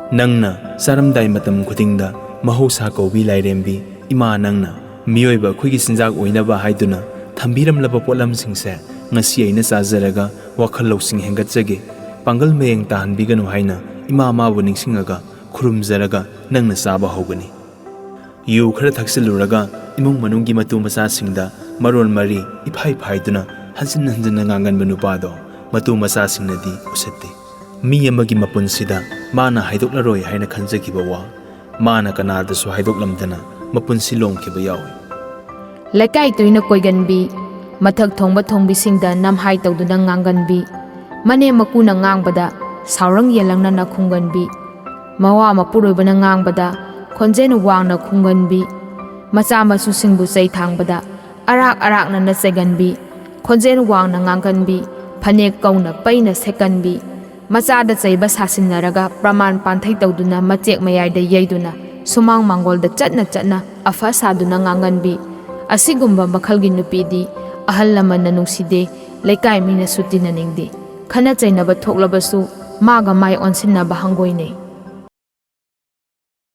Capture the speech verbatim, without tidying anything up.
ꯅꯪꯅ ꯆꯥꯔꯝꯗꯥꯏ ꯃꯇꯝ ꯈꯨꯗꯤꯡꯗ ꯃꯍꯧꯁꯥ ꯀꯧꯕꯤ ꯂꯥꯏꯔꯦꯝꯕꯤ, ꯏꯃꯥ ꯅꯪꯅ ꯃꯤꯑꯣꯏꯕ ꯑꯩꯈꯣꯏꯒꯤ ꯆꯤꯟꯖꯥꯛ ꯑꯣꯏꯅꯕ ꯍꯥꯏꯗꯨꯅ ꯊꯝꯕꯤꯔꯝꯂꯕ ꯄꯣꯠꯂꯝꯁꯤꯡꯁꯦ ꯉꯁꯤ ꯑꯩꯅ ꯆꯥꯖꯔꯒ ꯋꯥꯈꯜ ꯂꯧꯁꯤꯡ ꯍꯦꯟꯒꯠꯆꯒꯦ, ꯄꯥꯡꯒꯜ ꯃꯌꯦꯡ ꯇꯥꯍꯟꯕꯤꯒꯅꯨ ꯍꯥꯏꯅ ꯏꯃꯥ ꯃꯥꯕꯨ ꯅꯤꯡꯁꯤꯡꯉꯒ ꯈꯨꯔꯨꯝꯖꯔꯒ ꯅꯪꯅ ꯆꯥꯕ ꯍꯧꯒꯅꯤ꯫ ꯌꯨ ꯈꯔ ꯊꯛꯆꯤꯜꯂꯨꯔꯒ ꯏꯃꯨꯡ ꯃꯅꯨꯡꯒꯤ ꯃꯇꯨ ꯃꯆꯥꯁꯤꯡꯗ ꯃꯔꯣꯟ ꯃꯔꯤ ꯏꯐꯥꯏ ꯐꯥꯏꯗꯨꯅ ꯍꯟꯖꯤꯟ ꯍꯟꯖꯤꯟꯅ ꯉꯥꯡꯒꯟꯕ ꯅꯨꯄꯥꯗꯣ ꯃꯇꯨ ꯃꯆꯥꯁꯤꯡꯅꯗꯤ ꯎꯁꯤꯠꯇꯦ꯫ ꯃꯤ ꯑꯃꯒꯤ ꯃꯄꯨꯟꯁꯤꯗ ꯃꯥꯅ ꯍꯥꯏꯗꯣꯛꯂꯔꯣꯏ ꯍꯥꯏꯅ ꯈꯟꯖꯈꯤꯕ ꯋꯥ ꯃꯥꯅ ꯀꯅꯥꯗꯁꯨ ꯍꯥꯏꯗꯣꯛꯂꯝꯗꯅ ꯃꯄꯨꯟꯁꯤ ꯂꯣꯝꯈꯤꯕ ꯌꯥꯎꯏ꯫ ꯂꯩꯀꯥꯏ ꯇꯣꯏꯅ ꯀꯣꯏꯒꯟꯕꯤ, ꯃꯊꯛ ꯊꯣꯡꯕ ꯊꯣꯡꯕꯤꯁꯤꯡꯗ ꯅꯝꯍꯥꯏ ꯇꯧꯗꯨꯅ ꯉꯥꯡꯒꯟꯕꯤ, ꯃꯅꯦꯝ ꯃꯀꯨꯅ ꯉꯥꯡꯕꯗ ꯁꯥꯎꯔꯪ ꯌꯦꯜꯂꯪꯅꯅ ꯈꯨꯝꯒꯟꯕꯤ, ꯃꯋꯥ ꯃꯄꯨꯔꯣꯏꯕꯅ ꯉꯥꯡꯕꯗ ꯈꯣꯟꯖꯦꯜ ꯋꯥꯡꯅ ꯈꯨꯝꯒꯟꯕꯤ, ꯃꯆꯥ ꯃꯁꯨꯁꯤꯡꯕꯨ ꯆꯩ ꯊꯥꯡꯕꯗ ꯑꯔꯥꯛ ꯑꯔꯥꯛꯅꯅ ꯆꯩꯒꯟꯕꯤ, ꯈꯣꯟꯖꯦꯜ ꯋꯥꯡꯅ ꯉꯥꯡꯒꯟꯕꯤ, ꯐꯅꯦꯛ ꯀꯧꯅ ꯄꯩꯅ ꯁꯦꯠꯀꯟꯕꯤ, ꯃꯆꯥꯗ ꯆꯩꯕ ꯁꯥꯁꯤꯟꯅꯔꯒ ꯄ꯭ꯔꯃꯥꯟ ꯄꯥꯟꯊꯩ ꯇꯧꯗꯨꯅ ꯃꯆꯦꯛ ꯃꯌꯥꯏꯗ ꯌꯩꯗꯨꯅ ꯁꯨꯃꯥꯡ ꯃꯥꯡꯒꯣꯜꯗ ꯆꯠꯅ ꯆꯠꯅ ꯑꯐ ꯁꯥꯗꯨꯅ ꯉꯥꯡꯒꯟꯕꯤ, ꯑꯁꯤꯒꯨꯝꯕ ꯃꯈꯜꯒꯤ ꯅꯨꯄꯤꯗꯤ ꯑꯍꯜ ꯂꯃꯟꯅ ꯅꯨꯡꯁꯤꯗꯦ, ꯂꯩꯀꯥꯏ ꯃꯤꯅꯁꯨ ꯇꯤꯟꯅꯅꯤꯡꯗꯦ꯫ ꯈꯠꯅ ꯆꯩꯅꯕ ꯊꯣꯛꯂꯕꯁꯨ ꯃꯥꯒ ꯃꯥꯏ ꯑꯣꯟꯁꯤꯟꯅꯕ ꯍꯪꯒꯣꯏꯅꯩ꯫